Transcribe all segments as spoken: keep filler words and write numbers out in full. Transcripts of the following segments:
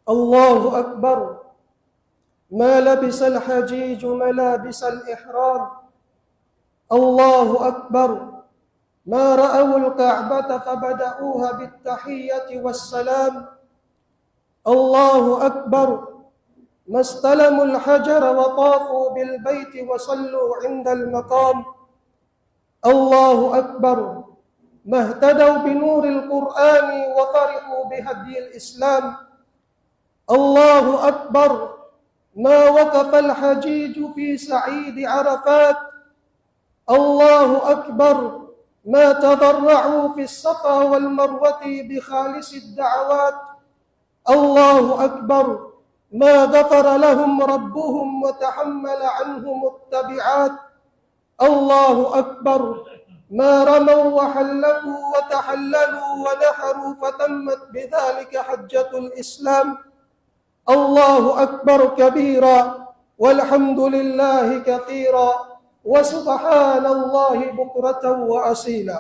الله أكبر. ما لبس الحجيج ملابس الإحرام. الله أكبر. ما رأوا الكعبة فبدأوها بالتحية والسلام. الله أكبر. ما استلموا الحجر وطافوا بالبيت وصلوا عند المقام. الله أكبر. ما اهتدوا بنور القرآن وفرحوا بهدي الإسلام. الله أكبر. ما وقف الحجيج في صعيد عرفات. الله أكبر. ما تضرعوا في الصفا والمروة بخالص الدعوات. الله أكبر. ما غفر لهم ربهم وتحمل عنهم التبعات. الله أكبر. ما رموا وحلقوا وتحللوا ونحروا فتمت بذلك حجة الإسلام. الله أكبر كبيرا، والحمد لله كثيرا، وسبحان الله بكرة وأصيلا.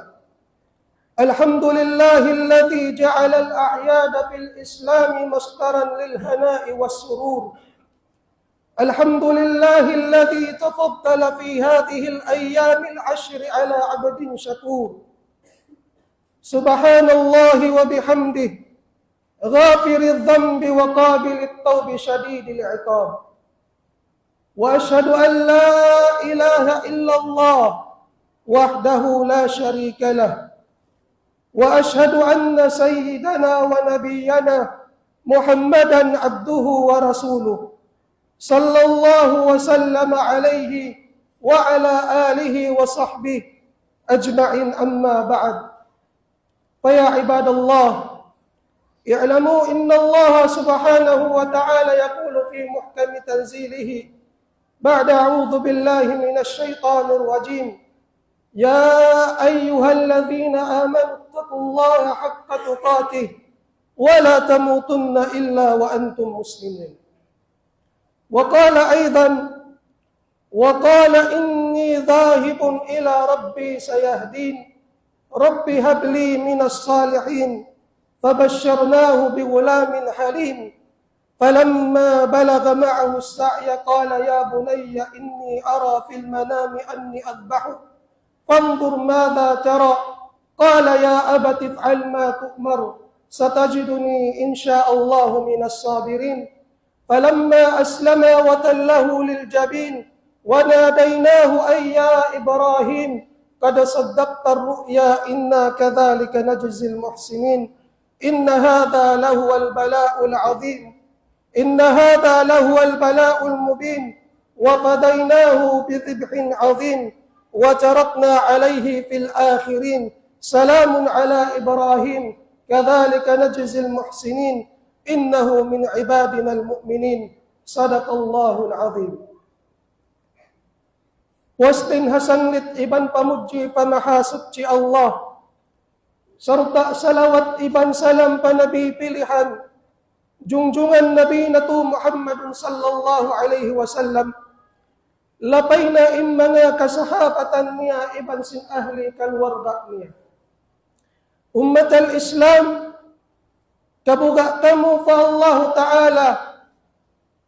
الحمد لله الذي جعل الأعياد في الإسلام مصدرا للهناء والسرور. الحمد لله الذي تفضل في هذه الأيام العشر على عبد شكور. سبحان الله وبحمده، غافر الذنب وقابل التوب شديد العقاب. وأشهد أن لا إله إلا الله وحده لا شريك له، وأشهد أن سيدنا ونبينا محمدا عبده ورسوله، صلى الله وسلم عليه وعلى آله وصحبه أجمعين، أما بعد. فيا عباد الله، اعلموا إن الله سبحانه وتعالى يقول في محكم تنزيله بعد أعوذ بالله من الشيطان الرجيم: يا أيها الذين آمنوا اتقوا الله حق تقاته ولا تموتن إلا وأنتم مسلمون. وقال أيضا: وقال إني ذاهب إلى ربي سيهدين، رب هب لي من الصالحين، فبشرناه بغلام حليم، فلما بلغ معه السعي قال يا بني إني أرى في المنام أني أذبحك فانظر ماذا ترى، قال يا أبت افعل ما تؤمر، ستجدني إن شاء الله من الصابرين. فلما أسلما وتله للجبين وناديناه أن يا إبراهيم قد صدقت الرؤيا إنا كذلك نجزي المحسنين. إن هذا لهو البلاء العظيم. إن هذا لهو البلاء المبين. وفديناه بذبح عظيم. وتركنا عليه في الآخرين. سلام على إبراهيم. كذلك نجزي المحسنين. إنه من عبادنا المؤمنين. صدق الله العظيم. Puas dayn ha sanglit iban pamudji pa Mahasuchi Allah, sarta' salawat iban salam pa Nabi pilihan, jungjungan Nabi natu' Muhammadun sallallahu alayhi wasallam, lapay na in manga kasahabatan niya iban sin ahli kaluwarga niya. Ummat al-Islam, kabuga' kamu pa Allahu Ta'ala,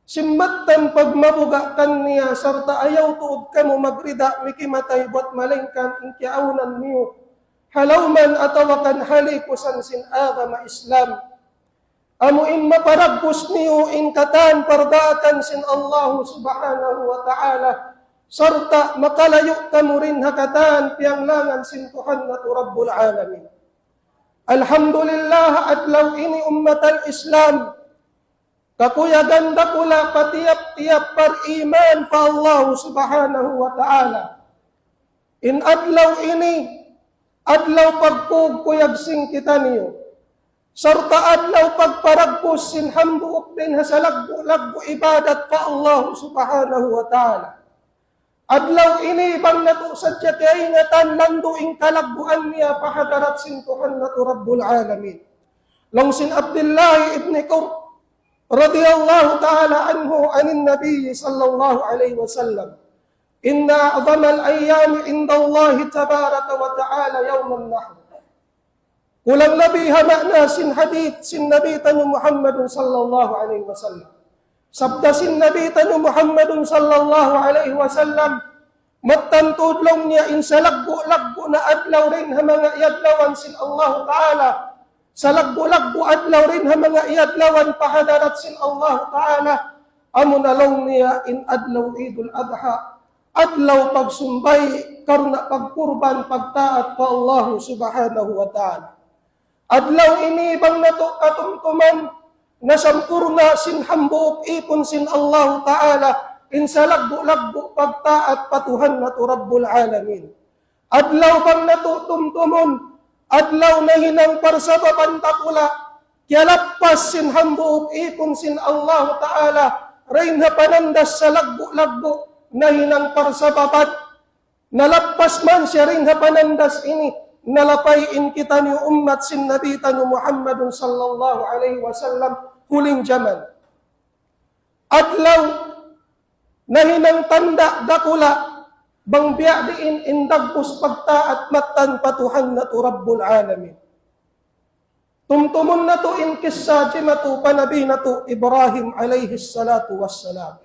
sin mattan pagmabuga' kaniya, sarta' ayaw tuud kamu magrida mikimatay buwat malaingkan in kiyaawnan niyu ha lawman atawa kan ha likusan sin agama Islam. Amu in maparagbus niyu in katan pardaakan sin Allahu Subhanahu wa Ta'ala, sarta' makalayu' kamu dayn ha katan piyanglangan sin Tuhan natu' Rabbul Alamin. Alhamdulillah, adlaw ini ummat al-Islam, kakuyagan dakula' pa tiyap-tiyap bariman pa Allahu Subhanahu wa Ta'ala. In adlaw ini, adlaw pagkuyag-kuyag sin kitaniyu, sarta' adlaw pagparagbus sin hambuuk dayn ha salaggu'-laggu' ibadat pa Allahu Subhanahu wa Ta'ala. Adlaw ini bang natu' sadja kaingatan landu' in kalagguan niya pa hadarat sin Tuhan natu' Rabbul Alamin. Laung sin Abdullah ibn Qur radiyallahu ta'ala anhu anin Nabi sallallahu alayhi wasallam, إن أعظم الأيام عند الله تبارك وتعالى يوم النحر. Kulang labi ha ma'na sin hadith sin Nabi taniyu Muhammadun sallallahu alayhi wasallam. Sabda sin Nabi taniyu Muhammadun sallallahu alayhi wasallam, mattan tuud laung niya in salaggu'-laggu' na adlaw dayn ha manga adlawan sin Allahu Ta'ala, salaggu'-laggu' adlaw dayn ha manga adlawan pa hadarat sin Allahu Ta'ala, amuna laung niya in adlaw Idul Adha, adlaw pagsumbay', karna' pagkurban, pagtaat pa Allahu Subhanahu wa Ta'ala. Adlaw ini bang natu' katumtuman, nasampurna' sin hambuuk īpun sin Allahu Ta'ala, in salaggu'-laggu' pagtaat pa Tuhan natu' Rabbul Alamin. Adlaw bang natu' tumtumun, adlaw nahinang parsababan dakula', kiyalappas sin hambuuk īpun sin Allahu Ta'ala, dayn ha panandas salaggu'-laggu', nahinang parsababan, nalappas man siya dayn ha panandas ini, nalapay in kitaniyu ummat sin Nabi taniyu Muhammadun sallallahu alayhi wasallam huling jaman. Adlaw nahinang tanda' dakula', bang biya' diin in dagbus pagtaat mattan pa Tuhan natu' Rabbul Alamin. Tumtumun natu' in kissa jimatu pa Nabi natu' Ibrahim alayhi salatu wassalam.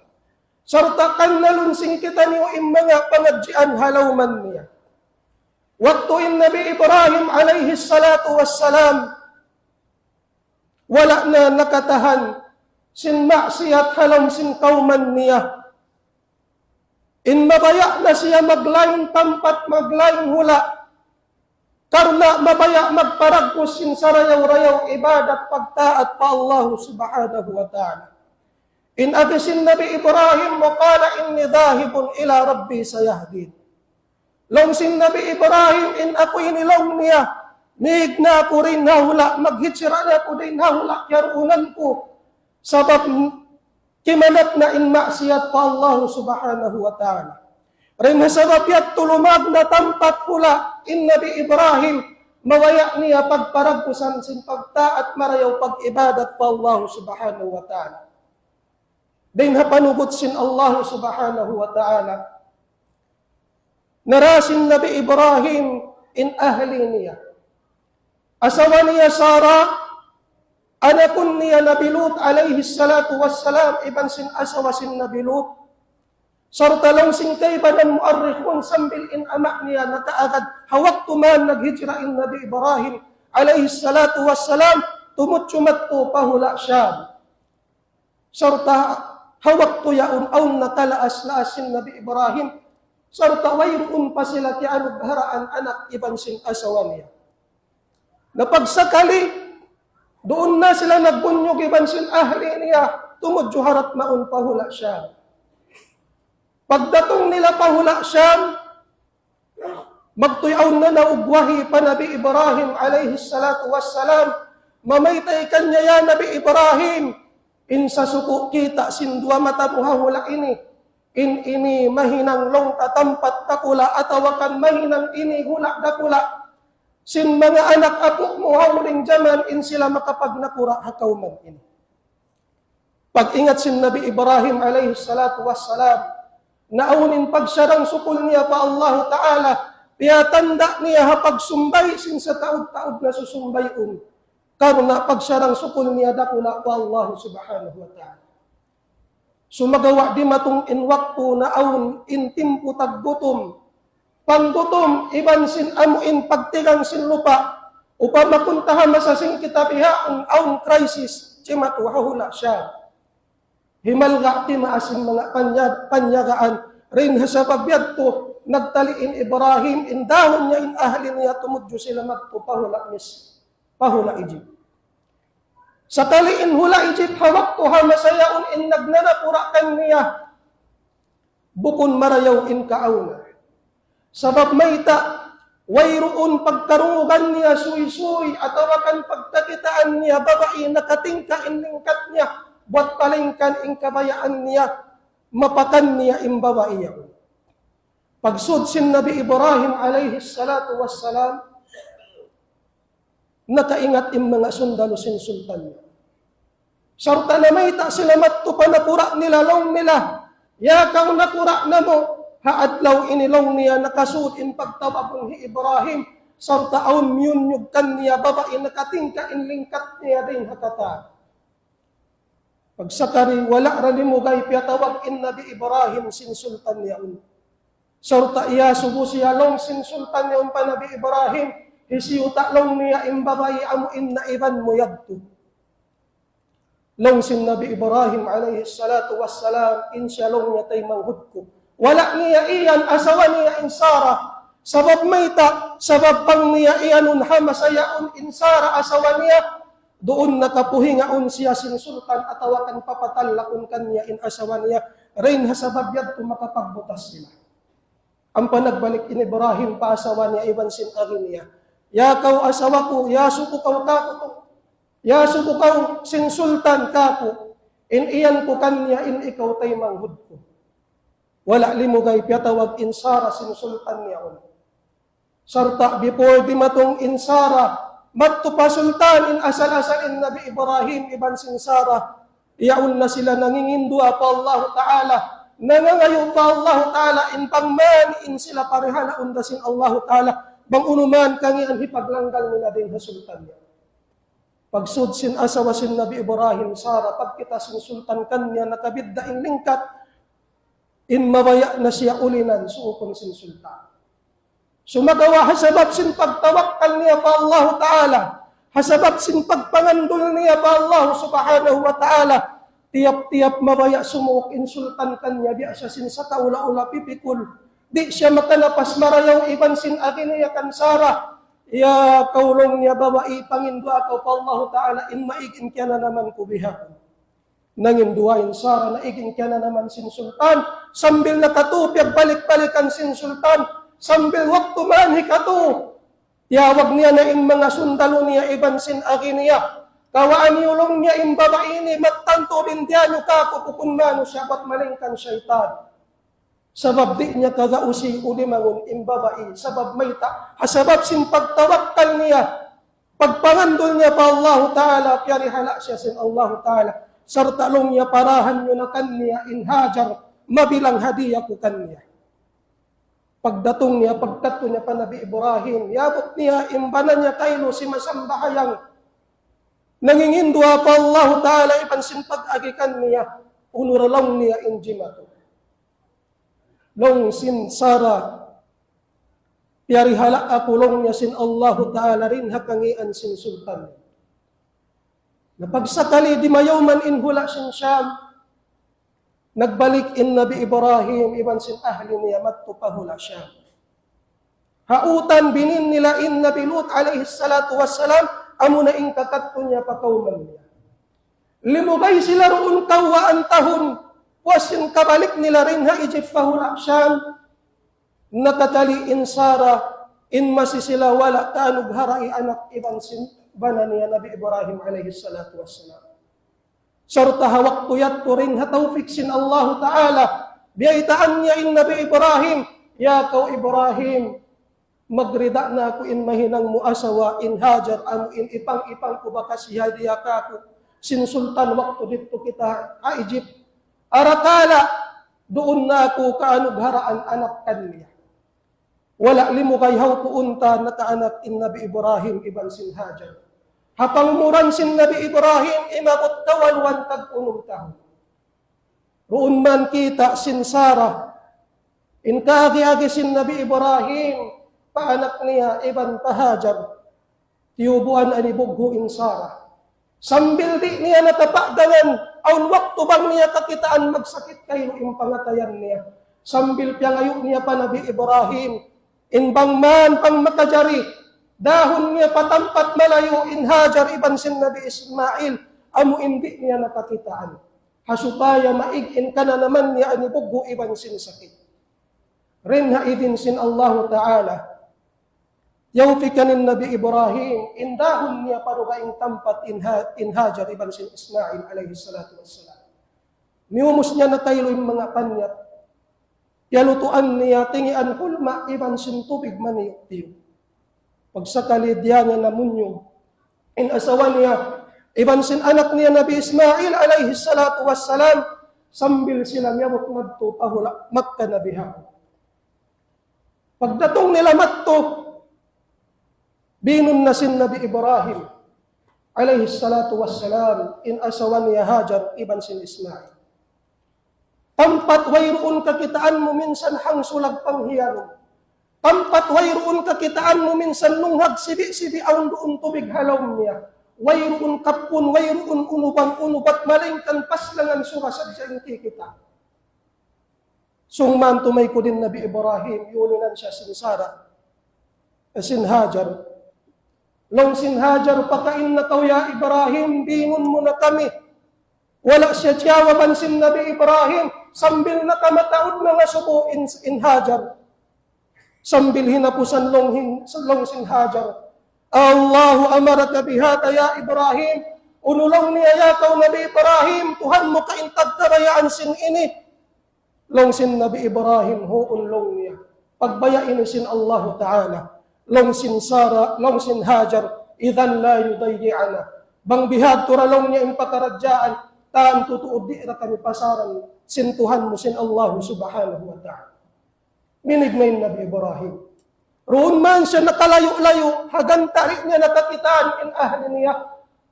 Sarta' kannalun sin kitaniyu in manga pangadjian ha lawman niya. Waktu in Nabi Ibrahim alayhi salatu wassalam, wala' na nakatahan sin maksiyat ha lawm sin kawman niya. In mabaya' na siya maglain tampat, maglain hula'. Karna' mabaya' magparagbus sin sarayaw-rayaw ibadat pagtaat pa Allahu Subhanahu wa Ta'ala. In agi sin Nabi Ibrahim, وقال إني ذاهب إلى ربي سيهدين. Laung sin Nabi Ibrahim, in aku ini laung niya, mīg na aku dayn ha hula', maghijra na aku dayn ha hula' kiyaruunan ku. Sabab kimanat na in maksiyat pa Allahu Subhanahu wa Ta'ala. Dayn ha sabab yadtu lumag na tampat hula' in Nabi Ibrahim, mabaya' niya pagparagbusan sin pagtaat marayaw pag-ibadat pa Allahu Subhanahu wa Ta'ala. Dayn ha panugut sin Allahu Subhanahu wa Ta'ala. Nara sin Nabi Ibrahim in ahli niya. Asawa niya Sara, anakun niya Nabi Lut alayhi salatu wassalam, iban sin asawa sin Nabi Lut. Sarta' laung sin kaibanan muarrikhun sambil in ama' niya nakaagad. Ha waktu man naghijra in Nabi Ibrahim alayhi salatu wassalam, tumudju madtu pa hula' Sham. Sarta' ha waktu yaun awn na kalaas-laas sin Nabi Ibrahim, sarta' wayruun pa sila kiyanugharaan anak iban sin asawa niya. Na pagsakali, duun na sila nagbunyug iban sin ahli niya, tumudju harap mawn pa hula' Sham. Pagdatung nila pa hula' Sham, magtuy awn na naug wahi pa Nabi Ibrahim alayhi salatu wassalam, mamayta' kaniya, "Ya Nabi Ibrahim, in sasuku' kita' sin duwa mata mu ha hula' ini, in ini mahinang laung ta tampat dakula' atawa kan mahinang ini hula' dakula' sin manga anak apu' mu ha huling jaman in sila makapagnakura' ha kawman ini." Pag-ingat sin Nabi Ibrahim alayhi salatu wassalam, na awn in pagsarang sukul niya pa Allahu Ta'ala, piyatanda' niya ha pagsumbay' sin sataud-taud na susumbayun. Karna' pagsarang sukul niya dakula' pa Allahu Subhanahu wa Ta'ala. Sumagawa' dimatung in waktu na awn in timpu taggutum, panggutum iban sin amu in pagtigang sin lupa', upama kunta ha masa sin kita bihaun awn crisis, jimatu ha hula' Sham. Himalga' timaas in manga panya-, panyagaan, dayn ha sabab yadtu, nagtali in Ibrahim, in dahun niya, in ahli niya, tumudju sila madtu pa hula' Mis-, pa hula' Egypt. Sakali in hula' Egypt ha waktu ha masa yaun in nagnanakura' kaniya, bukun marayaw in kaawnan. Sabab mayta', wayruun pagkarungugan niya suysuy, atawa kan pagkakitaan niya babai nakatingka in lingkat niya, buwat palingkan in kabayaan niya, mapakan niya in babai yaun. Pagsud sin Nabi Ibrahim alayhi salatu wassalam, nakaingat in manga sundalu sin sultan. Sarta' namayta' sila madtu pa nakura' nila, laung nila, "Ya kaw nakura' namu', ha adlaw ini," laung niya, "nakasud in pagtawag hi Ibrahim, Sarta' awn miyunyug kaniya babai nakatingka in lingkat niya dayn ha katan. Pagsakali wala' ra limugay piyatawag in Nabi Ibrahim sin sultan yaun. Sarta' iyasubu siya laung sin sultan yaun pa Nabi Ibrahim, hisiyu ta laung niya in babai amu in naiban mu yadtu. Laung sin Nabi Ibrahim alayhi salatu wassalam, in siya laung niya taymanghud ku. Wala' niya iyan asawa niya in Sarah. Sabab mayta', sabab bang niya iyanun ha masa yaun in Sarah asawa niya, duun na kapuhingaun siya sin sultan atawa kan papatallakun kaniya in asawa niya. Dayn ha sabab yadtu makapagbutas sila. Ampa nagbalik in Ibrahim pa asawa niya iban sin agi niya. Ya kaw asawa ku, iyasubu kaw kāku' tu. Iyasubu kaw sin sultan kāku'. In iyan ku kaniya in ikaw taymanghud ku. Wala' limugay piyatawag in Sarah sin sultan yaun. Sarta' before dimatung in Sarah, madtu pa sultan in asal-asal in Nabi Ibrahim iban sin Sarah. Yaun na sila nanginginduwaa pa Allahu Ta'ala, nangangayu' pa Allahu Ta'ala, in bang man in sila parihalaun da sin Allahu Ta'ala, bang unu man kangīan hipaglanggal nila dayn ha sultan niya. Pagsud sin asawa sin Nabi Ibrahim, Sarah, pagkita' sin sultan kaniya nakabidda' in lingkat, in mabaya' na siya ulinan suukun sin sultan. Sumagawa' ha sabab sin pagtawakkal niya pa Allahu Ta'ala, ha sabab sin pagpangandul niya pa Allahu Subhanahu wa Ta'ala, tiyap-tiyap mabaya' sumuuk in sultan kaniya biya' siya sin sakaula-ula pipikul. Di' siya makalapas marayaw iban sin agi niya kan Sarah. Ya kaw laung niya babai, panginduwaa kaw pa Allahu Ta'ala in maig in kiyananaman ku bihaun. Nanginduwaa in Sarah, naig in kiyananaman sin sultan, sambil nakatū piyagbalik-balikan sin sultan, sambil waktu man hikatū, tiyawag niya na in manga sundalu niya iban sin agi niya. Kawaa niyu laung niya in babai ini, magtantu bintiya' niyu kāku' bukun manusiya' bat malayngkan saytan. Sabab di' niya kagausi ulimangun in babai, sabab mayta', ha sabab sin pagtawakkal niya, pagpangandul niya pa Allahu Ta'ala, piyarihala' siya sin Allahu Ta'ala. Sarta' laung niya parahan niyu na kaniya in Hajar, mabilang hadiya ku kaniya. Pagdatung niya, pagkadtu niya pa Nabi Ibrahim, iyabut niya in bana niya kailu simasambahayang. Nanginginduwaa pa Allahu Ta'ala iban sin pag-agi kaniya, unu ra laung niya in jimatu. Laung sin Sarah, piyarihala' aku laung niya sin Allahu Ta'ala dayn ha kangīan sin sultan. Na pagsakali dimayaw man in hula' sin Sham, nagbalik in Nabi Ibrahim iban sin ahli niya madtu pa hula' Sham. Ha utan binin nila in Nabi Lut alayhi salatu wassalam, amuna in kakadtu niya pa kawman niya. Limugay sila duun kawhaan tahun, puas sin kabalik nila dayn ha Egypt pa hula' Sham. Nakatali in Sarah, in masi sila wala' kaanugharai anak iban sin bana niya Nabi Ibrahim alayhi salatu wassalam. Sarta' ha waktu yadtu dayn ha tawfik sin Allahu Ta'ala, biyaytaan niya in Nabi Ibrahim, ya kaw Ibrahim, magrida na aku in mahinang mu asawa in Hajar amu in ipang-ipang ku bakas hiyadiya kāku' sin sultan waktu didtu kita ha Egypt. Arakala' duun na aku kaanugharaan anak kaniya. Wala' limugay ha upuun ta nakaanak in Nabi Ibrahim iban sin Hajar. Ha pangumuran sin Nabi Ibrahim, imabut kawaluan tag-unum tahun. Duun man kita' sin Sarah, in kaagi-agi sin Nabi Ibrahim, pa anak niya iban pa Hajar. Tiyubuan ani bughu' in Sarah. Sambil di' niya nakapagdangan, awn waktu bang niya kakitaan magsakit kailu in pangatayan niya. Sambil piyangayu' niya pa Nabi Ibrahim, in bang man bang makajari, dahun niya pa tampat malayu' in Hajar iban sin Nabi Ismail, amu in di' niya nakakitaan. Ha supaya maig in kananaman niya ani bughu' iban sin sakit. Dayn ha idin sin Allahu Ta'ala, tiyawfikan in Nabi Ibrahim, in dahun niya pa dugaing tampat in Ha-, in Hajar iban sin Ismail alayhi salatu wassalam. Miyumus niya na kailu in manga panyap. Piyalutuan niya tingian hulma iban sin tubig maniyuk-tiyuk. Pagsakali diya niya namunyug in asawa niya, iban sin anak niya Nabi Ismail alayhi salatu wassalam, sambil sila miyabut madtu pa hula' Makkah na bihaun. Pagdatung nila madtu, Binun na sin Nabi Ibrahim alayhi salatu wassalam in asawa niya Hajar iban sin Ismail. Tampat wayruun kakitaan mu minsan hangsulag panghiyanum. Tampat wayruun kakitaan mu minsan lunghag sibi'-sibi' awn duun tubig ha lawm niya. Wayruun kapun, wayruun unu bang unu bat malaingkan paslangan suga sadja in kikita'. Sung man tumaykud in Nabi Ibrahim, iyulinan siya sin Sara, eh, sin Hajar. Laung sin Hajar, "Pakain na kaw ya Ibrahim, bingun mu na kami." Wala' siya tiyawaban sin Nabi Ibrahim, sambil nakamataud nangasubu in, in Hajar. Sambil hinapusan laung hin, laung sin Hajar, "الله أمرك بهذا يا إبراهيم." Unu laung niya, "Ya kaw Nabi Ibrahim, Tuhan mu ka in tagkabayaan sin ini?" Laung sin Nabi Ibrahim, "Huun," laung niya. "Pagbaya' ini sin Allahu Ta'ala." Laung sin Sara, laung sin Hajar, "إذن لا يضيعنا." Bang bihadtu ra laung niya in pakaradjaan, tantu tuud di' ra kami pasaran sin Tuhan mu sin Allahu Subhanahu wa Ta'ala. Minig na in Nabi Ibrahim. Duun man siya nakalayu'-layu', ha ganta' di' niya nakakitaan in ahli niya.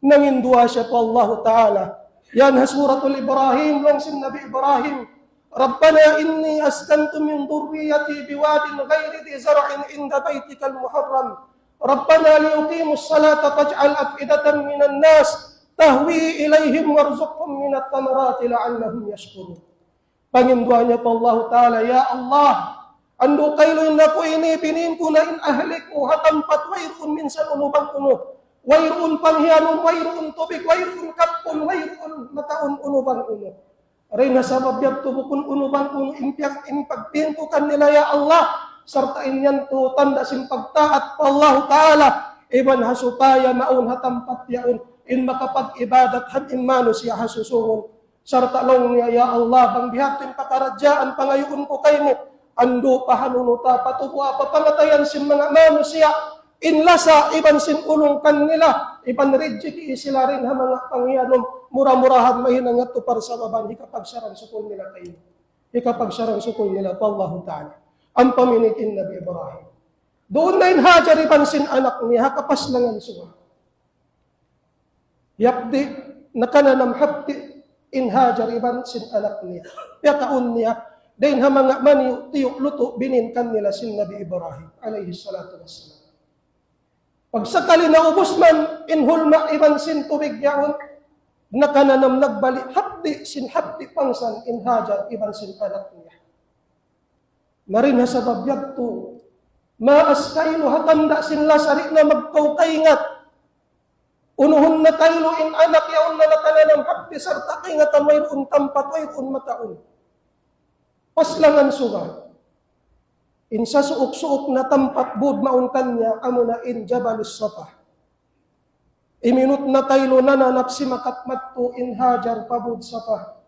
Nanginduwaa siya pa Allahu Ta'ala. Yan ha Suratul Ibrahim, laung sin Nabi Ibrahim, "ربنا إني أسكنت من ذريتي بواد غير ذي زرع عند بيتك المحرم ربنا ليقيموا الصلاة فاجعل أفئدة من الناس تهوي إليهم وارزقهم من الثمرات لعلهم يشكرون." Panginduwaa niya pa Allahu Ta'ala, "Ya Allah, andu' kailu in aku ini, binin ku na in ahli ku ha tampat wayruun minsan unu bang unu. Wayruun panghiyanum, wayruun tubig, wayruun kapun, wayruun mataud unu bang unu." Dayn ha sabab yadtu bukun unu bang unu in piyag-, in pagpintukan nila, ya Allah, sarta' in yan tuud tanda' sin pagtaat pa Allahu Ta'ala, iban ha supaya mawn ha tampat yaun in makapag-ibadat ha in manusiya' ha susungun. Sarta' laung niya, "Ya Allah, bang biya' ha yan in pakaradjaan pangayuun ku kaymu, andu' pahanunuta, patubuha pa pangatayan sin manga manusiya' in lasa iban sin ulung kanila, iban rijiki sila dayn ha manga panghiyanum, mura-murahan mahinang yadtu parsababan hikapagsarang-sukul nila kaymu, hikapagsarang-sukul nila pa Allahu Ta'ala." Ampa minig in Nabi Ibrahim. Duun na in Hajar iban sin anak niya ha kapaslangan suga. Hapdi', nakananam hapdi' in Hajar iban sin anak niya. Piyakaun niya dayn ha manga maniyu'-tiyu' lutu' binin kanila sin Nabi Ibrahim alayhi salatu wassalam. Pagsakali naubus man in hulma' iban sin tubig yaun, nakananam nagbalik hapdi' sin hapdi' pangsan in Hajar iban sin anak niya. Dayn ha sabab yadtu, maas kailu ha tanda' sin lasa di' na magkaw kaingat. Unuhun na kailu in anak yaun na nakananam hapdi' sarta' kaingatan wayruun tampat, wayruun mataud. Paslangan suga. In sasuuk-suuk na tampat bud mawn kaniya amuna in Jabalus Safa. Iminut na kailu nananap simakat madtu in Hajar pa bud Safa.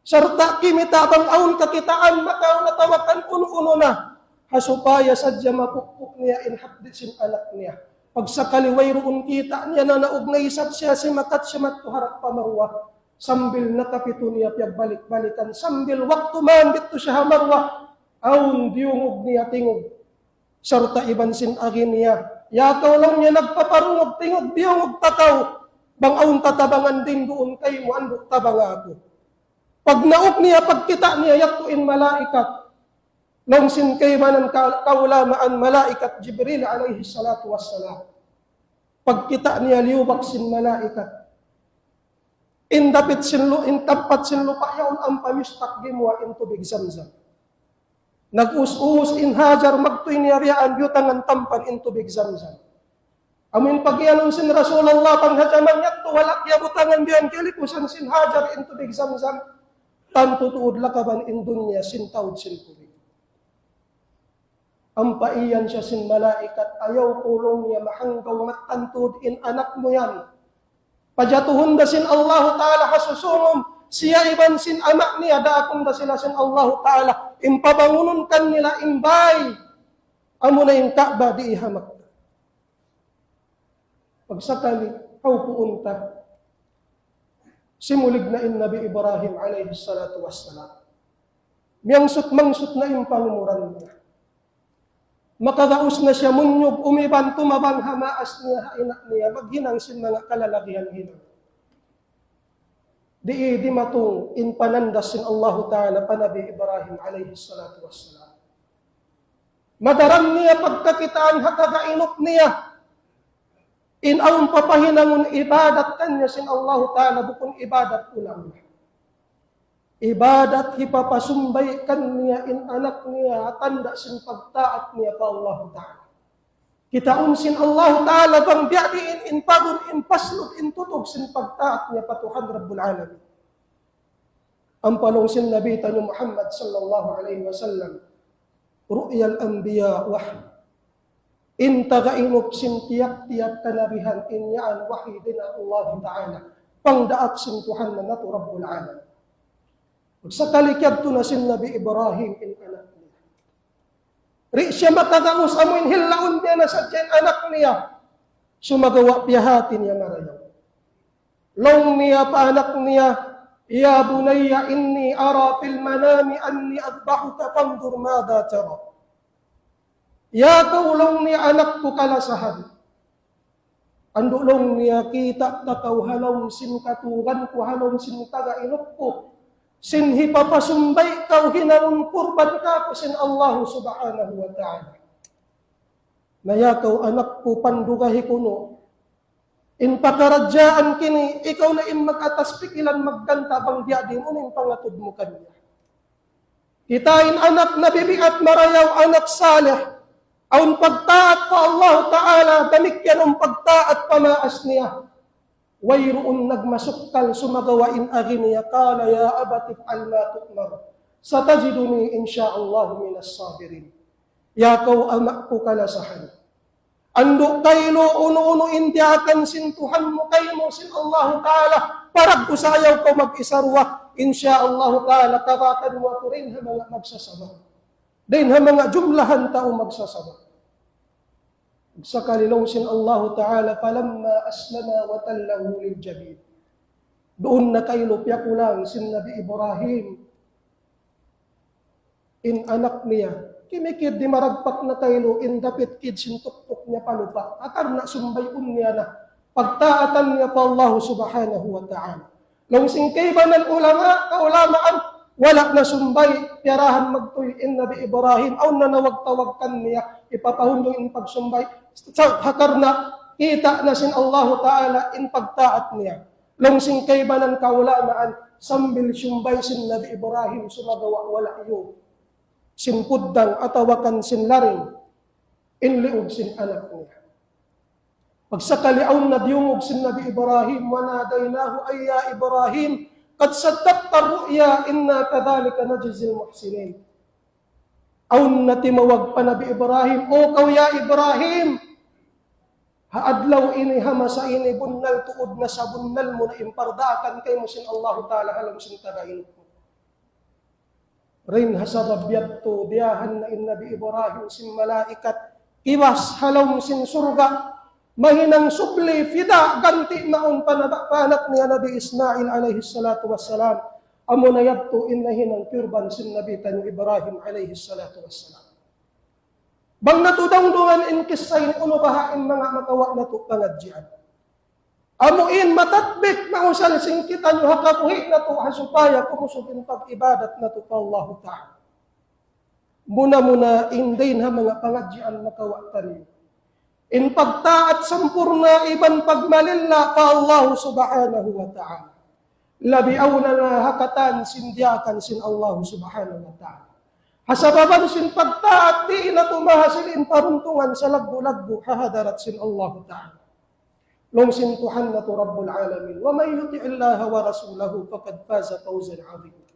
Sarta' kimita' bang awn kakitaan makaw na tawakan unu-unu na. Ha supaya sadja mapukpuk niya in hapdi' sin anak niya. Pagsakali wayruun kita' niya na naug na isab siya simakat siya madtu harap pa Marwa. Sambil nakapitu niya piyagbalik-balikan. Sambil waktu man didtu siya ha Marwa. Awn diyungug niya tingug. Sarta' iban sin agi niya, "Ya kaw," laung niya, "nagpaparungug tingug, diyungug ta kaw. Bang awn tatabangan dayn duun kaymu, andu' tabanga aku." Pagnaug niya, pagkita' niya, yadtu in malaikat. Laung sin kaibanan ka-, kaulamaan malaikat Jibril alayhi salatu wassalam. Pagkita' niya liyubak sin malaikat. In dapit sin lu-, in tampat sin lupa' yaun ampa mistah gimuwa' in tubig Zamzam. Nag-us-us in Hajar magtuy niya biyaan biyutangan tampan in tubig Zamzam. Amu in pagiyanun sin Rasulullah bang ha jaman yadtu wala' kiyabutangan biya' yan kiyalikusan sin Hajar in tubig Zamzam. Tantu tuud lakaban in dunya sin taud sin tubig. Ampa iyan siya sin malaikat, "Ayaw ku," laung niya, "mahanggaw mattan tuud in anak mu yan. Pajatuhun da sin Allahu Ta'ala ha susūngun, siya iban sin ama' niya, daakun da sila sin Allahu Ta'ala, in pabangunun kanila in bāy, amuna in Ka'bah dii ha Makkah." Pagsakali, hawpuun ta. Simulig na in Nabi Ibrahim alayhi salatu wassalam. Miyangsut-mangsut na in pangumuran niya. Makagaus na siya munyug, umiban tumabang ha maas niya, ha ina' niya, maghinang sin manga kalalagihan hinang. Di' dimatung in panandas sin Allahu Ta'ala pa Nabi Ibrahim alayhi salatu wassalam. Madaran niya pagkakitaan ha taga inup niya. In awn papahinangun ibadat kaniya sin Allahu Ta'ala, bukun ibadat ula-ula. Ibadat hipapasumbay kaniya in anak niya, tanda' sin pagtaat niya pa Allahu Ta'ala. Kitaun sin Allahu Ta'ala bang biya' diin in pagun, in pasnud, in tutug sin pagtaat niya pa Tuhan Rabbul Alamin. Ampa laung sin Nabi taniyu Muhammad sallallahu alayhi wasallam, رؤيا الأنبياء وحي. In taga inup sin tiyap-tiyap kanabihan, in yan wahyu dayn ha Allahu Ta'ala. Pangdaak sin Tuhan natu' Rabbul Alamin. Sakali kiyadtu na sin Nabi Ibrahim in anak niya. Di' siya makagaus amu in hilaun niya na sadja in anak niya. Sumagawa' piyahati niya marayaw. Laung niya pa anak niya, يا بني إني أرى في المنام أني أذبحك فانظر ماذا ترى. Ya kaw, laung niya, anak ku kalasahan. Andu' laung niya, kita' ta kaw ha lawm sin katugan ku, ha lawm sin taga inup ku. Sin hipapasumbay kaw hinangun kurban kāku' sin Allahu Subhanahu wa Ta'ala. Na ya kaw anak ku, pandugahi kunu'. In pakaradjaan kini, ikaw na in mag-atas pikilan magganta' bang biya' diin unu in pangatud mu kaniya. Kita' in anak nabibiat marayaw, anak salih. Awn pagtaat pa Allah Ta'ala, damikkiyan awn pagtaat pa maas niya. Wayruun nagmasukkal sumagawa' in agi niya, قال يا أبت افعل ما تؤمر ستجدني إن شاء الله من الصابرين. Ya kaw ama' ku kalasahan. Andu' kaylu unu-unu in diyaakan sin Tuhan mu kaymu sin Allahu Ta'ala. Paraggu sa ayaw kaw mag-isa duwa. Insya Allahu Ta'ala, kabatan mu aku dayn ha manga magsasabar. Dayn ha manga jumlahan tau magsasabar. Sakali laung sin Allahu Ta'ala, فلما أسلما وتله للجبين. Duun na kaylu piyakulang sin Nabi Ibrahim in anak niya. Kimikid di' maragpak na kaylu in dapit kid sin tuktuk niya pa lupa'. Karna' sumbayun niya na pagtaatan niya pa Allah Subhanahu wa Ta'ala. Laung sin kaibanan ulama, kaulamaan, wala' na sumbay, piyarahan magtuy in Nabi Ibrahim, awn na nawag-tawag kaniya, hipapahundung in pagsumbay. Sa' ha karna' kita' na sin Allahu Ta'ala in pagtaat niya. Laung sin kaibanan kaulamaan, sambil sumbay sin Nabi Ibrahim, sumagawa' wala' iyug sin puddang atawa kan sin laring in liug sin anak niya. Pagsakali awn na diyungug sin Nabi Ibrahim, وناديناه أن يا إبراهيم قد صدقت الرؤيا إنا كذلك نجزي المحسنين. Awn na timawag pa Nabi Ibrahim, "O kaw ya Ibrahim, ha adlaw ini, ha masa ini, bunnal tuud na sabunnal mu na in pardaakan kaymu sin Allahu Ta'ala ha lawm sin taga inup mu." Dayn ha sabab yadtu, diyahan na in Nabi Ibrahim sin malaikat, iwas ha lawm sin surga', mahinang subli, fida, ganti' mawn pa na-, pa anak niya Nabi Ismail alayhi salatu wassalam. Amuna yadtu in nahinang kurban sin Nabi taniyu Ibrahim alayhi salatu wassalam. Bang natu' dungdungan in kissa ini, unu baha' in manga makawa' natu' pangadjian. Amu in matatbik, mausal sin kitaniyu ha kabuhi' natu', ha supaya kumusug in pag-ibadat natu' pa Allahu Ta'ala. Muna-muna in dayn ha manga pangadjian makawa' taniyu in pagtaat sampurna' iban pagmalilla pa Allahu Subhanahu wa Ta'ala. Labi awla na ha katan sin diyaakan sin Allahu Subhanahu wa Ta'ala. Ha sababan sin pagtaat, di' natu' mahasil in paruntungan salaggu'-laggu' ha hadarat sin Allahu Ta'ala. Laung sin Tuhan natu' Rabbul Alamin, ومن يطع الله ورسوله فقد فاز فوزا عظيما.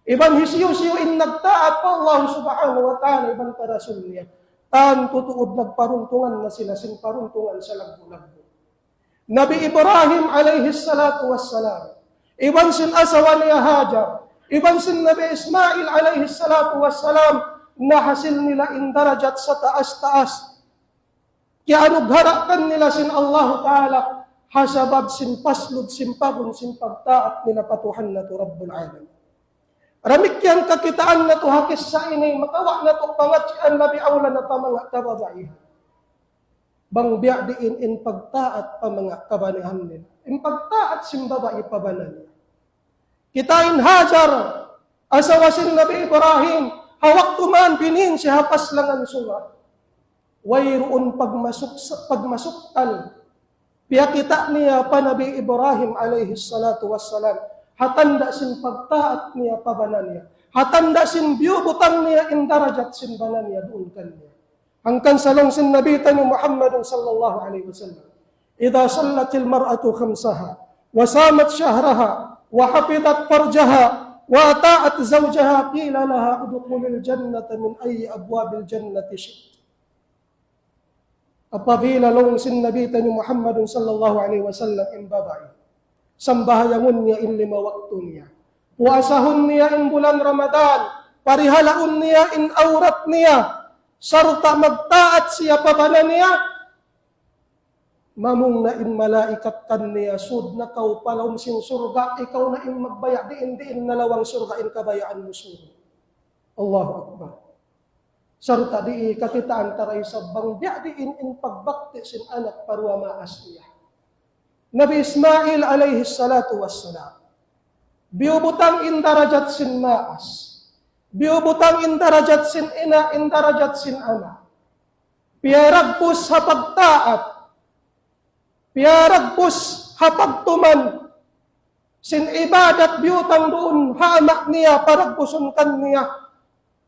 Iban hisiyu-siyu in nagtaat pa Allah Subhanahu wa Ta'ala iban pa Rasul niya, tantu tuud nagparuntungan na sila sin paruntungan salaggu'-laggu'. Nabi Ibrahim alayhi salatu wassalam, iban sin asawa niya Hajar, iban sin Nabi Ismail alayhi salatu wassalam, nahasil nila in darajat sataas-taas. Kiyanugharahan nila sin Allahu Ta'ala, ha sabab sin paslud, sin pagun, sin pagtaat nila pa Tuhan natu' Rabbul Alamin. Damikkiyan kakitaan natu' ha kissa ini, makawa' natu' pangadjian labi awla na pa manga kababaihan. Bang biya' diin in pagtaat pa manga kababaihan nila. In pagtaat sin babai pa bana niya. Kitaa in Hajar, asawa sin Nabi Ibrahim, ha waktu man binin siya ha paslangan suga. Wayruun pagmasuk, pagmasukkan. Piyakita' niya pa Nabi Ibrahim alayhi salatu wassalam. Ha tanda' sin pagtaat niya pa bana niya. Ha tanda' sin biyubutang niya in darajat sin bana niya duun kaniya. Hangkan sa laung sin Nabi taniyu Muhammadun sallallahu alayhi wasallam, إذا صلت المرأة خمسها وصامت شهرها وحفظت فرجها وأطاعت زوجها قيل لها ادخلي الجنة من أي أبواب الجنة شئت. Apabila laung sin Nabi taniyu Muhammadun sallallahu alayhi wasallam in babai, sambahayangun niya in lima waktu niya, puasahun niya in bulan Ramadan, parihalaun niya in awrat niya, sarta' magtaat siya pa bana niya, mamung na in malaikat kaniya, sud na kaw pa lawm sin surga', ikaw na in magbaya' diin-diin na lawang surga' in kabayaan mu sud. Allahu Akbar. Sarta' di' kakitaan ta da isab bang biya' diin in pagbakti sin anak pa duwa maas niya. Nabi Ismail alayhi salatu wassalam, biyubutang in darajat sin maas. Biyubutang in darajat sin ina', in darajat sin ama'. Piyaragbus ha pagtaat. Piyaragbus ha pagtuman sin ibadat biyutang duun ha ama' niya, paragbusun kaniya.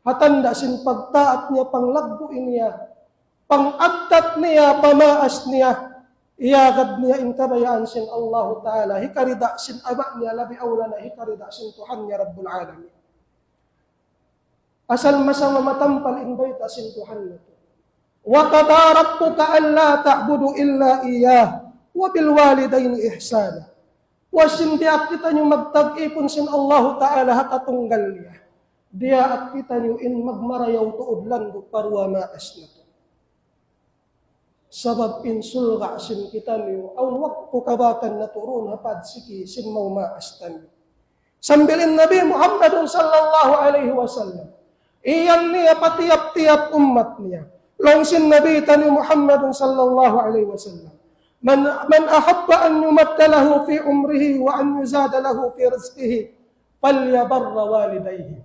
Ha tanda' sin pagtaat niya, panglaggu' niya, pang-addat niya pa maas niya, iyagad niya in kabayaan sin Allahu Ta'ala, hikarida sin ama' niya, labi awla na hikarida sin Tuhan niya Rabbul Alamin. Asal masa matampal in bayta' sin Tuhan natu'. وقضى ربك ألا تعبدوا إلا إياه وبالوالدين إحسانا. Wa sin diyaak kitaniyu magtag-ipun sin Allahu Ta'ala ha katunggal niya. Diyaak kitaniyu in magmarayaw tuud landu' pa duwa maas natu'. Sabab in surga' sin kitaniyu, awn waktu kabakan natu' duun ha pagsiki sin maas taniyu. Sambil in Nabi Muhammadun sallallahu alayhi wasallam, iyan niya pa tiyap-tiyap ummat niya. Laung sin Nabi taniyu Muhammadun sallallahu alayhi wasallam, من، من أحب أن يمد له في عمره وأن يزاد له في رزقه فليبر والديه.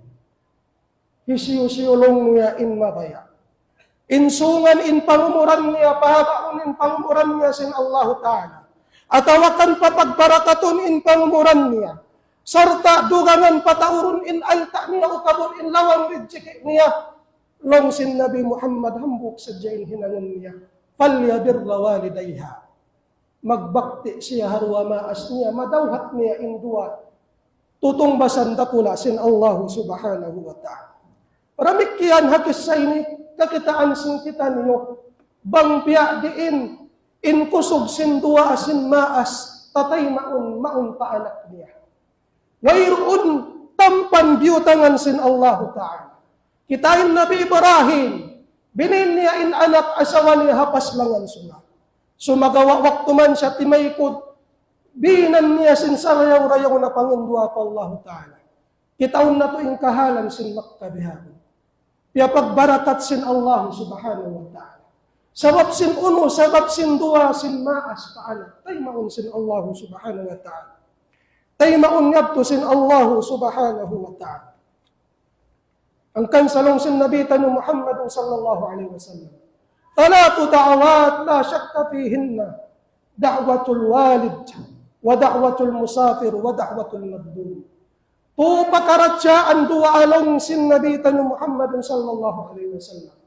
Hisiyu-siyu laung niya in mabaya', in sungan in pangumuran niya, pahabaun in pangumuran niya sin Allahu Ta'ala, atawa kan papagbarakatun in pangumuran niya, sarta' dugangan pataurun in alta' niya, ukabun in lawang rijiki' niya, laung sin Nabi Muhammad, hambuuk sadja in hinangun niya, فليبر والديه. Magbakti siya ha duwa maas niya, madawhat niya in duwa tutungbasan dakula' sin Allahu Subhanahu wa Ta'ala. Damikkiyan ha kissa ini, kakitaan sin kitaniyu, bang biya' diin in kusug sin duwaa sin maas, tataymaun mawn pa anak niya. Wayruun tampan biyutangan sin Allahu Ta'ala. Kitaa in Nabi Ibrahim, binin niya in anak asawa niya ha paslangan suga. Sumagawa' waktu man siya timaykud, binan niya sin sarayaw-rayaw na panginduwaa pa Allahu Ta'ala. Kitaun natu' in kahalan sin Makkah bihaun. Piyapagbarakat sin Allahu Subhanahu wa Ta'ala. Sabab sin unu, sabab sin duwaa sin maas pa anak. Taymaun sin Allahu Subhanahu wa Ta'ala. Taymaun yadtu sin Allahu Subhanahu wa Ta'ala. Hangkan sa laung sin Nabi taniyu Muhammadun sallallahu alayhi wasallam, ثلاث دعوات لا شك فيهن دعوة الوالد ودعوة المسافر ودعوة المظلوم. Tu pakaradjaan duwaa laung sin Nabi taniyu Muhammadun sallallahu alayhi wasallam.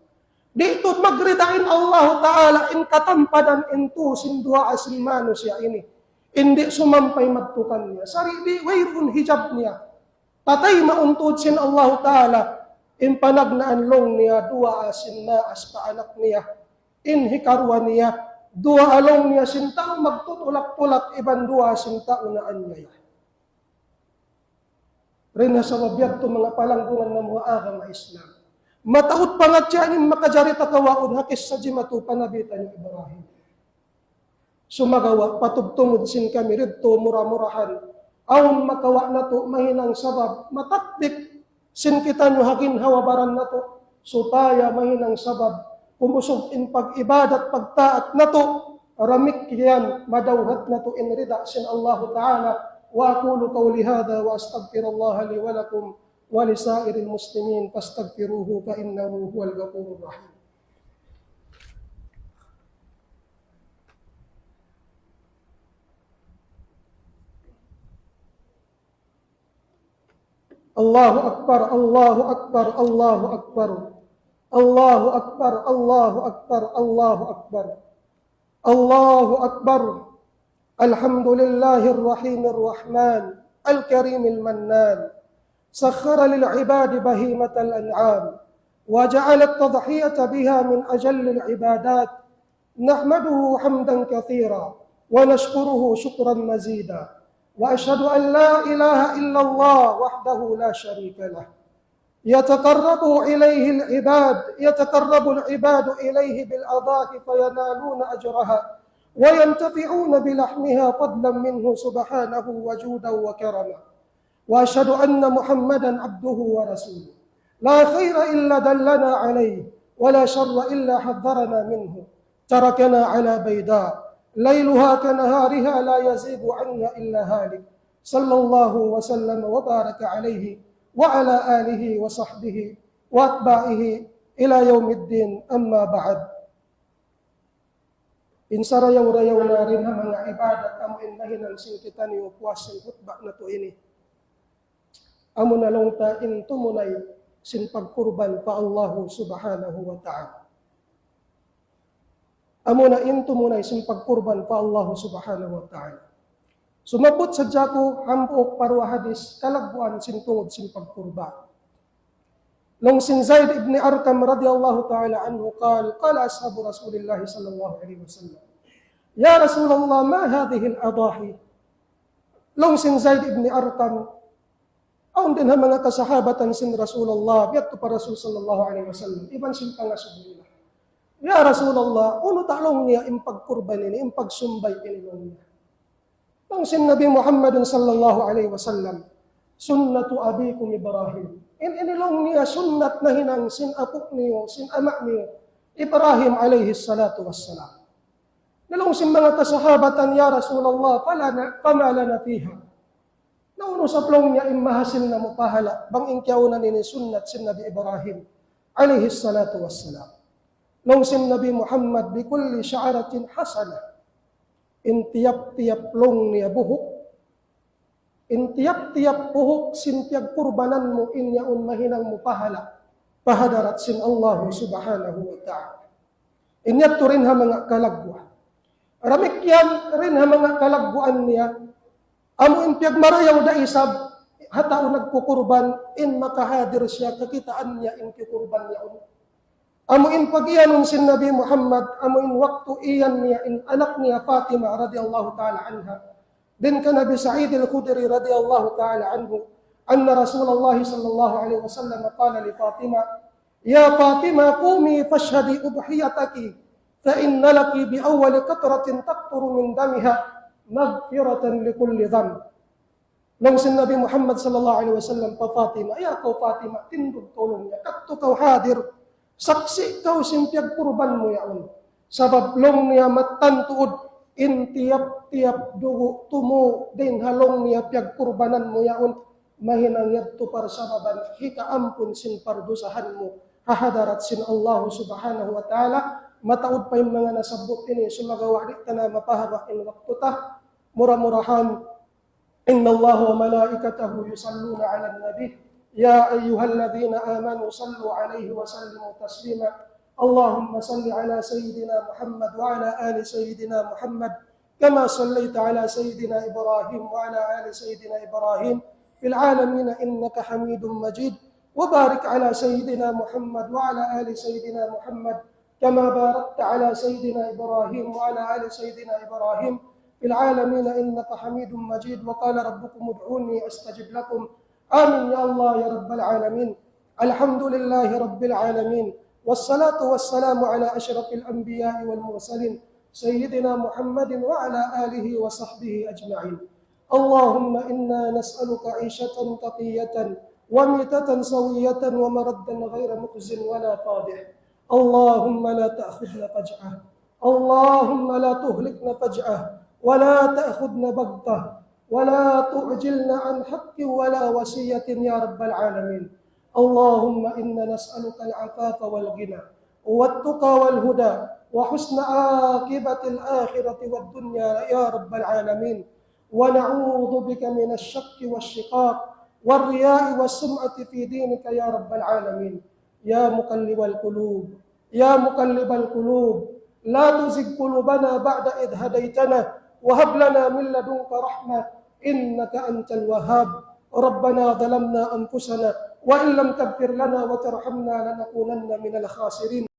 Di' tuud magrida in Allahu Ta'ala in katampadan in tu sin duwaa sin manusiya' ini. In di' sumampay madtu kaniya. Sari' di' wayruun hijab niya. Tataymaun tuud sin Allahu Ta'ala in panagnaan laung niya duwaa sin maas pa anak niya. In hikaruwa niya, duwaa laung niya sin tau magtutulak-tulak iban duwaa sin tau naanyaya. Dayn ha sabab yadtu manga palanggungan namu' ha agama Islam. Mataud pangadjian in makajari ta kawaun ha kissa jimatu pa Nabi taniyu Ibrahim. Sumagawa', patubtungud sin kami didtu mura-murahan. Awn makawa' natu' mahinang sabab, matatbik sin kitaniyu ha ginhawa-baran natu', supaya mahinang sabab kumusug in pag-ibadat, pagtaat natu', damikkiyan madawhat natu' in rida sin Allahu Ta'ala. وأقول قولي هذا وأستغفر الله لي ولكم ولسائر المسلمين فاستغفروه فإنه هو الغفور الرحيم. الله أكبر، الله أكبر، الله أكبر. الله أكبر، الله أكبر، الله أكبر. الله أكبر. الحمد لله الرحيم الرحمن الكريم المنان، سخر للعباد بهيمة الأنعام وجعل التضحية بها من أجل العبادات، نحمده حمدا كثيرا ونشكره شكرا مزيدا، وأشهد أن لا إله إلا الله وحده لا شريك له، يتقرب إليه العباد، يتقرب العباد إليه بالأضاحي فينالون أجرها وينتفعون بلحمها فضلا منه سبحانه وجودا وكرما. وأشهد أن محمدا عبده ورسوله. لا خير إلا دلنا عليه، ولا شر إلا حذرنا منه. تركنا على بيضاء ليلها كنهارها لا يزيغ عنها إلا هالك. صلى الله وسلم وبارك عليه وعلى آله وصحبه وأتباعه إلى يوم الدين، أما بعد. In sarayaw-rayaw na dayn ha manga ibadat amu in nahinang sin kitaniyu puas sin khutba natu' ini, amuna laung ta in tumunay sin pagkurban pa Allahu Subhanahu wa Ta'ala. Amuna in tumunay sin pagkurban pa Allahu Subhanahu wa Ta'ala. Sumabbut sadja aku hambuuk pa duwa hadis kalagguan sin tungud sin pagkurban. Laung sin Zaid ibn Arqam radiyallahu ta'ala anhu, قال: قال أصحاب رسول الله صلى الله عليه وسلم: يا رسول الله، ما هذه الأضاحي؟ Laung sin Zaid ibn Arqam, awn dayn ha manga kasahabatan sin Rasulullah, yadtu pa Rasul sallallahu alayhi wasallam, iban sin pangasubu nila. Ya Rasulullah, unu ta laung niya in pagkurban ini, in pagsumbay ini laung niya. Laung sin Nabi Muhammad sallallahu alayhi wasallam, سنة أبيكم إبراهيم. In ini laung niya sunnat nahinang sin apu' niyu, sin ama' niyu, Ibrahim alayhi salatu wassalam. Na laung sin manga kasahabatan, يا رسول الله، فلنا، فما لنا فيها؟ Na unu isab laung niya in mahasil namu' pahala', bang in kiyaunan ini sunnat sin Nabi Ibrahim alayhi salatu wassalam. Laung sin Nabi Muhammad, بكل شعرة حسنة. In tiyap-tiyap laung niya buhuk, in tiyap-tiyap buhuk sin piyagkurbanan mu in yaun mahinang mu pahala' pa hadarat sin Allahu Subhanahu wa Ta'ala. In yadtu dayn ha manga kalagguan. Damikkiyan dayn ha manga kalagguan niya, amu in piyagmarayaw da isab ha tau nagkukurban, in makahadir siya, kakitaan niya in kikurban niya yaun. Amu in pag-iyanun sin Nabi Muhammad, amu in waktu iyan niya in anak niya Fatima radiyallahu ta'ala anha, dayn kan Abi Sa'id al-Khudri radiyallahu ta'ala anhu, أن رسول الله صلى الله عليه وسلم قال لفاطمة: يا فاطمة، قومي فاشهدي أضحيتك، فإن لك بأول قطرة تقطر من دمها مغفرة لكل ذنب. Laung sin Nabi Muhammad sallallahu alayhi wasallam pa Fatima, "Ya kaw Fatima, tindug kaw," laung niya, "kadtu kaw hadir, saksi' kaw sin piyagkurban mu yaun. Sabab," laung niya, "mattan tuud in tiyap-tiyap dugu' tumu' dayn ha," laung niya, "piyagkurbanan mu yaun, mahinang yadtu parsababan hikaampun sin pardusahan mu ha hadarat sin Allahu Subhanahu wa Ta'ala." Mataud pa in manga nasabbut ini, sumagawa' di' ta na mapahaba' in waktu ta. Mura-murahan, إن الله وملائكته يصلون على النبي، يا أيها الذين آمنوا صلوا عليه وسلموا تسليما. اللهم صل على سيدنا محمد وعلى آل سيدنا محمد، كما صليت على سيدنا إبراهيم وعلى آل سيدنا إبراهيم في العالمين إنك حميد مجيد، وبارك على سيدنا محمد وعلى آل سيدنا محمد، كما باركت على سيدنا إبراهيم وعلى آل سيدنا إبراهيم في العالمين إنك حميد مجيد. وقال ربكم ادعوني أستجب لكم. آمين يا الله يا رب العالمين. الحمد لله رب العالمين، والصلاة والسلام على أشرف الأنبياء والمرسلين سيدنا محمد وعلى آله وصحبه أجمعين. اللهم إنا نسألك عيشة تقية وميتة سوية ومردا غير مخز ولا فاضح. اللهم لا تأخذنا فجأة، اللهم لا تهلكنا فجأة، ولا تأخذنا بغتة، ولا تعجلنا عن حق ولا وصية يا رب العالمين. اللهم إنا نسألك العفاف والغنى والتقى والهدى وحسن عاقبة الآخرة والدنيا يا رب العالمين. ونعوذ بك من الشك والشقاق والرياء والسمعة في دينك يا رب العالمين. يا مقلب القلوب، يا مقلب القلوب، لا تزغ قلوبنا بعد إذ هديتنا وهب لنا من لدنك رحمة إنك أنت الوهاب. ربنا ظلمنا أنفسنا وإن لم تغفر لنا وترحمنا لنكونن من الخاسرين.